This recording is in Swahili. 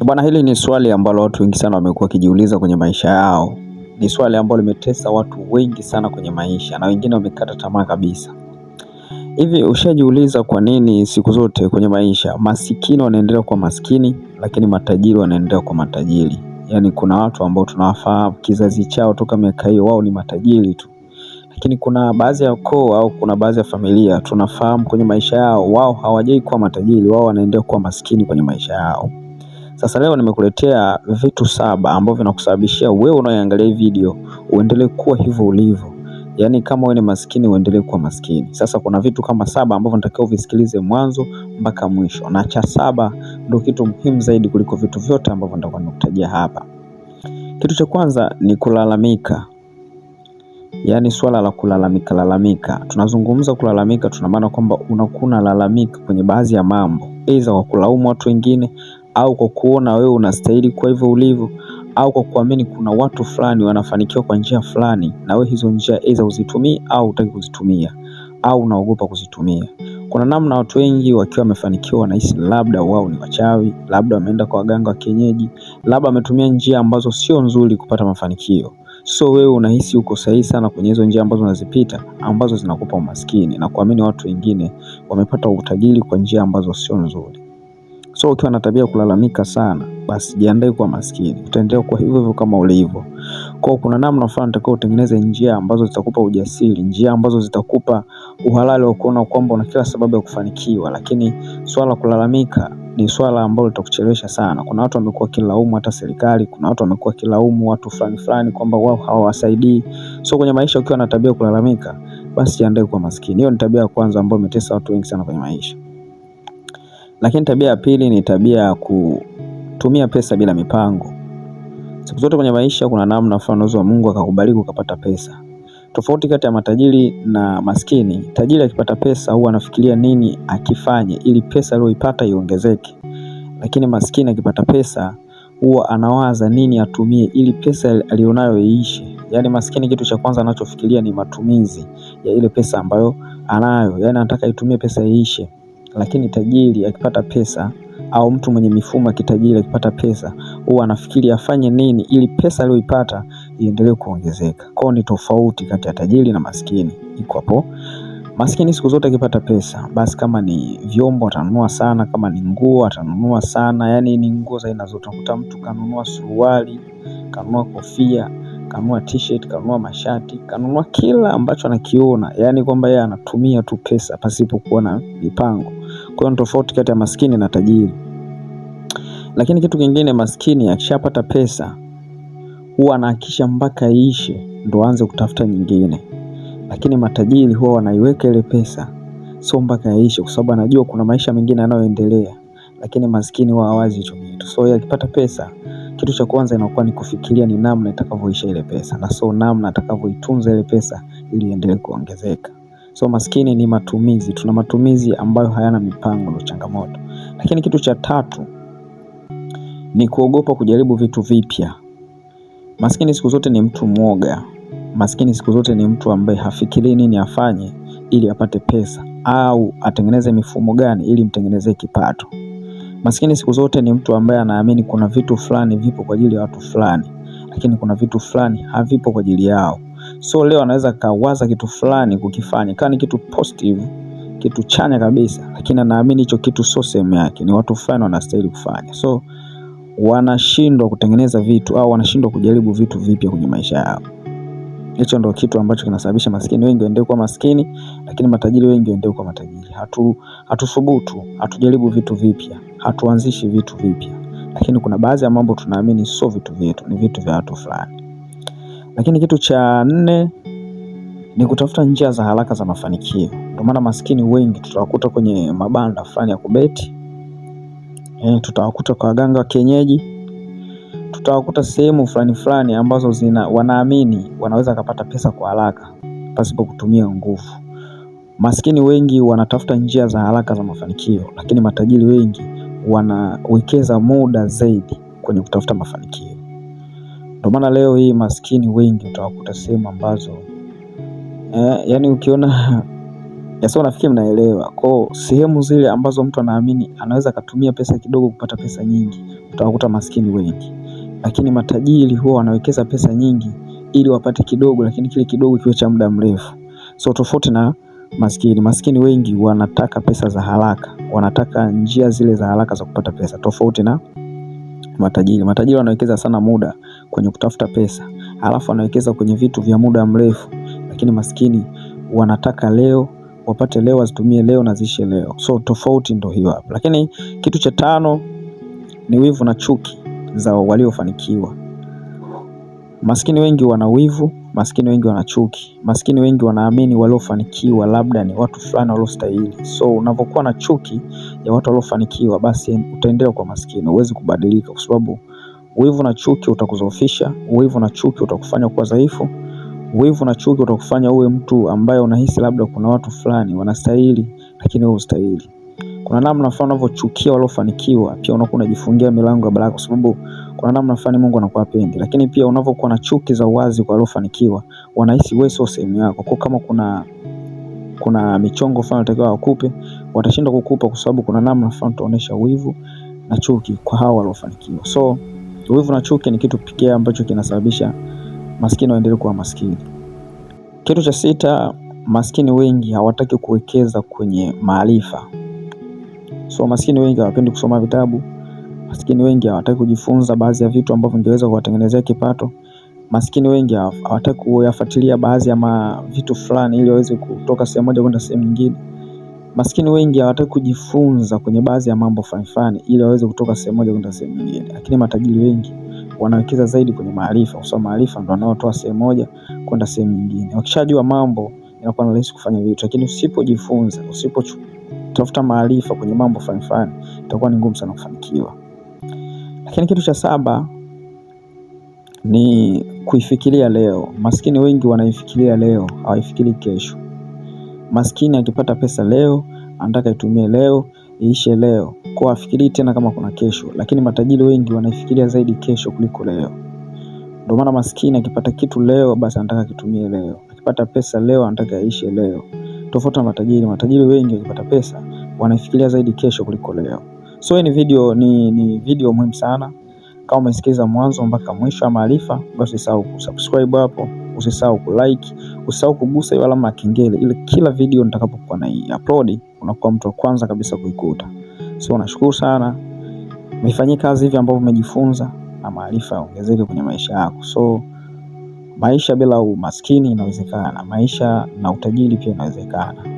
Bwana, hili ni swali ambalo watu wengi sana wamekuwa wakijiuliza kwenye maisha yao. Ni swali ambalo limetesa watu wengi sana kwenye maisha na wengine wamekata tamaa kabisa. Hivi ushajiuliza kwa nini siku zote kwenye maisha masikini wanaendelea kuwa maskini, lakini matajiri wanaendelea kuwa matajiri? Yaani kuna watu ambao tunawafahamu kizazi chao toka miaka hiyo wao ni matajiri tu, lakini kuna baadhi ya ukoo au kuna baadhi ya familia tunafahamu kwenye maisha yao wao hawajai kuwa matajiri, wao wanaendelea kuwa maskini kwenye maisha yao. Sasa leo nimekuletea vitu 7 ambavyo vinakusababishia wewe unayeangalia hii video uendelee kuwa hivyo ulivyo. Yaani kama wewe ni maskini uendelee kuwa maskini. Sasa kuna vitu kama 7 ambavyo natakiwa uvisikilize mwanzo mpaka mwisho. Na cha 7 ndio kitu muhimu zaidi kuliko vitu vyote ambavyo nitakuwa nimekutajia hapa. Kitu cha kwanza ni kulalamika. Yaani swala la kulalamika lalamika. Tunazungumza kulalamika, tuna maana kwamba unakuwa unalalamika kwenye baadhi ya mambo, aidha kwa kulaumu watu wengine au kwa kuona wewe unastahili kwa hivyo ulivyo, au kwa kuamini kuna watu fulani wanafanikiwa kwa njia fulani na wewe hizo njia aidha uzitumii au hutaki kuzitumia au unaogopa kuzitumia. Kuna namna watu wengi wakiwa wamefanikiwa wanahisi labda wao ni wachawi, labda wameenda kwa waganga wa kienyeji, labda wametumia njia ambazo sio nzuri kupata mafanikio. So wewe unahisi uko sahihi sana kwenye hizo njia ambazo unazipita ambazo zinakupa umaskini na kuamini watu wengine wamepata utajiri kwa njia ambazo sio nzuri. So ukiwa na tabia kulalamika sana, basi jiandae kuwa maskini. Utaendelea kuwa hivyo hivyo kama ulivyo. Kwa kuna namna fulani unatakiwa utengeneze njia ambazo zitakupa ujasiri, njia ambazo zitakupa uhalali wa kuona kwamba una kila sababu ya kufanikiwa. Lakini swala la kulalamika ni swala ambalo litakuchelewesha sana. Kuna watu wamekuwa kilaumu hata serikali, kuna watu wamekuwa kilaumu watu fulani fulani kwamba wao hawawasaidii. So kwenye maisha ukiwa na tabia kulalamika, basi jiandae kuwa maskini. Hiyo ni tabia ya kwanza ambayo imetesa watu wengi sana kwenye maisha. Lakini tabia ya pili ni tabia ya kutumia pesa bila mipango. Siku zote kwenye maisha kuna namna fulani uwezo wa Mungu akakubariki ukapata pesa. Tofauti kati ya matajiri na maskini, tajiri akipata pesa huwa anafikiria nini akifanye ili pesa aliyoipata iongezeke. Lakini maskini akipata pesa huwa anawaza nini atumie ili pesa alionayo iishe. Yaani maskini kitu cha kwanza anachofikiria ni matumizi ya ile pesa ambayo anayo. Yaani anataka itumie pesa iishe. Lakini tajiri akipata pesa au mtu mwenye mifumo ya kitajiri akipata pesa huwa anafikiri afanye nini ili pesa aliyoipata iendelee kuongezeka. Kwao ni tofauti kati ya tajiri na maskini iko hapo. Maskini siku zote akipata pesa, basi kama ni vyombo atanunua sana, kama ni nguo atanunua sana, yaani ni nguo za aina zote. Utakuta mtu kanunua suruali, kanunua kofia, kanunua t-shirt, kanunua mashati, kanunua kila ambacho anakiona, yaani kwamba yeye anatumia tu pesa pasipokuwa na mipango. Kwa hiyo ni tofauti kati ya maskini na tajiri. Lakini kitu kingine, maskini akishapata pesa huwa anahakikisha mpaka iishe ndo aanze kutafuta nyingine. Lakini matajiri huwa wanaiweka ile pesa sio mpaka iishe, kwa sababu anajua kuna maisha mengine yanayoendelea. Lakini maskini huwa hawazi hicho kitu. So yeye akipata pesa, kitu cha kwanza inakuwa ni kufikiria ni namna itakavyoisha ile pesa na sio namna atakavyoitunza ile pesa ili iendelee kuongezeka. So maskini ni matumizi, tuna matumizi ambayo hayana mipango, ndio changamoto. Lakini kitu cha tatu ni kuogopa kujaribu vitu vipya. Maskini siku zote ni mtu mwoga. Maskini siku zote ni mtu ambaye hafikiri nini afanye ili apate pesa au atengeneze mifumo gani ili mtengenezee kipato. Maskini siku zote ni mtu ambaye anaamini kuna vitu fulani vipo kwa ajili ya watu fulani, lakini kuna vitu fulani havipo kwa ajili yao. So leo anaweza kawaza kitu fulani kukifanya, kama ni kitu positive, kitu chanya kabisa, lakini anaamini hicho kitu sio sehemu yake, ni watu fulani wanastahili kufanya. So wanashindwa kutengeneza vitu au wanashindwa kujaribu vitu vipya kwenye maisha yao. Hicho ndio kitu ambacho kinasababisha maskini wengi waendelee kuwa maskini, lakini matajiri wengi waendelee kuwa matajiri. Hatuthubutu, hatujaribu vitu vipya, hatuanzishi vitu vipya. Lakini kuna baadhi ya mambo tunaamini sio vitu vyetu, ni vitu vya watu fulani. Lakini kitu cha 4 ni kutafuta njia za haraka za mafanikio. Ndio maana maskini wengi tutawakuta kwenye mabanda fulani ya kubeti. Tutawakuta kwa waganga wa kienyeji, tutawakuta sehemu fulani fulani ambazo wanaamini wanaweza kupata pesa kwa haraka pasipo kutumia nguvu. Maskini wengi wanatafuta njia za haraka za mafanikio, lakini matajiri wengi wanawekeza muda zaidi kwenye kutafuta mafanikio. Ndio maana leo hii maskini wengi utawakuta sehemu ambazo yaani ukiona Sasa nafikiri mnaelewa. Kwa hiyo sehemu zile ambazo mtu anaamini anaweza akatumia pesa kidogo kupata pesa nyingi, utawakuta maskini wengi, lakini matajiri huwa wanawekeza pesa nyingi ili wapate kidogo, lakini kile kidogo kiwe cha muda mrefu. So tofauti na maskini, maskini wengi wanataka pesa za haraka, wanataka njia zile za haraka za kupata pesa, tofauti na matajiri. Matajiri wanawekeza sana muda kwenye kutafuta pesa, alafu wanawekeza kwenye vitu vya muda mrefu, lakini maskini wanataka leo wapate leo, wazitumie leo na ziishe leo. So tofauti ndo hiyo hapo. Lakini kitu cha tano ni wivu na chuki za waliofanikiwa. Maskini wengi wana wivu, maskini wengi wana chuki, maskini wengi wanaamini waliofanikiwa labda ni watu fulani waliostahili. So unavyokuwa na chuki ya watu waliofanikiwa, basi utaendelea kuwa maskini, huwezi kubadilika, kwa sababu wivu na chuki utakudhoofisha, wivu na chuki utakufanya kuwa dhaifu, wivu na chuki utakufanya uwe mtu ambaye unahisi labda kuna watu fulani wanastahili, lakini wewe hustahili. Kuna namna fulani unavyochukia waliofanikiwa, pia unakuwa unajifungia milango ya baraka, kwa sababu kuna namna fulani Mungu anakuwa hapendi. Lakini pia unavyokuwa na chuki za uwazi kwa waliofanikiwa, wanahisi wewe sio sehemu yako. Kwa kama kuna michongo fulani unatakiwa wakupe, watashindwa kukupa kwa sababu kuna namna fulani utaonyesha wivu na chuki kwa hao waliofanikiwa. So wivu na chuki ni kitu pekee ambacho kinasababisha maskini waendelee kuwa maskini. Kitu cha sita, maskini wengi hawataki kuwekeza kwenye maarifa. So maskini wengi hawapendi kusoma vitabu, maskini wengi hawataki kujifunza baadhi ya vitu ambavyo vingeweza kuwatengenezea kipato. Maskini wengi hawataki kuyafuatilia baadhi ya vitu fulani ili waweze kutoka sehemu moja kwenda sehemu nyingine. Maskini wengi hawataki kujifunza kwenye baadhi ya mambo fulani fulani ili waweze kutoka sehemu moja kwenda sehemu nyingine. Lakini matajiri wengi wanawekeza zaidi kwenye maarifa, kwa sababu maarifa ndio wanaotoa sehemu moja kwenda sehemu nyingine. Wakishajua mambo inakuwa ni rahisi kufanya vitu, lakini usipojifunza, usipotafuta maarifa kwenye mambo fulani fulani, itakuwa ni ngumu sana kufanikiwa. Lakini kitu cha saba ni kuifikiria leo. Maskini wengi wanaifikiria leo, hawaifikiri kesho. Maskini akipata pesa leo, anataka itumie leo, iishe leo, kwa afikirii tena kama kuna kesho. Lakini matajiri wengi wanaifikiria zaidi kesho kuliko leo. Ndio maana maskini akipata kitu leo, basi anataka kitumie leo. Akipata pesa leo, anataka iishe leo. Tofauti na matajiri, matajiri wengi wakipata pesa wanaifikiria zaidi kesho kuliko leo. So hii ni video, ni video muhimu sana. Kama umesikiliza mwanzo mpaka mwisho wa maarifa, basi usisahau kusubscribe hapo, usisahau kulike, usisahau kugusa hiyo alama ya kengele ili kila video nitakapokuwa na upload unakuwa mtu wa kwanza kabisa kuikuta. So nashukuru sana. Mifanyie kazi hivi ambavyo umejifunza na maarifa yaongezeke kwenye maisha yako. So maisha bila umaskini inawezekana, maisha na utajiri pia inawezekana.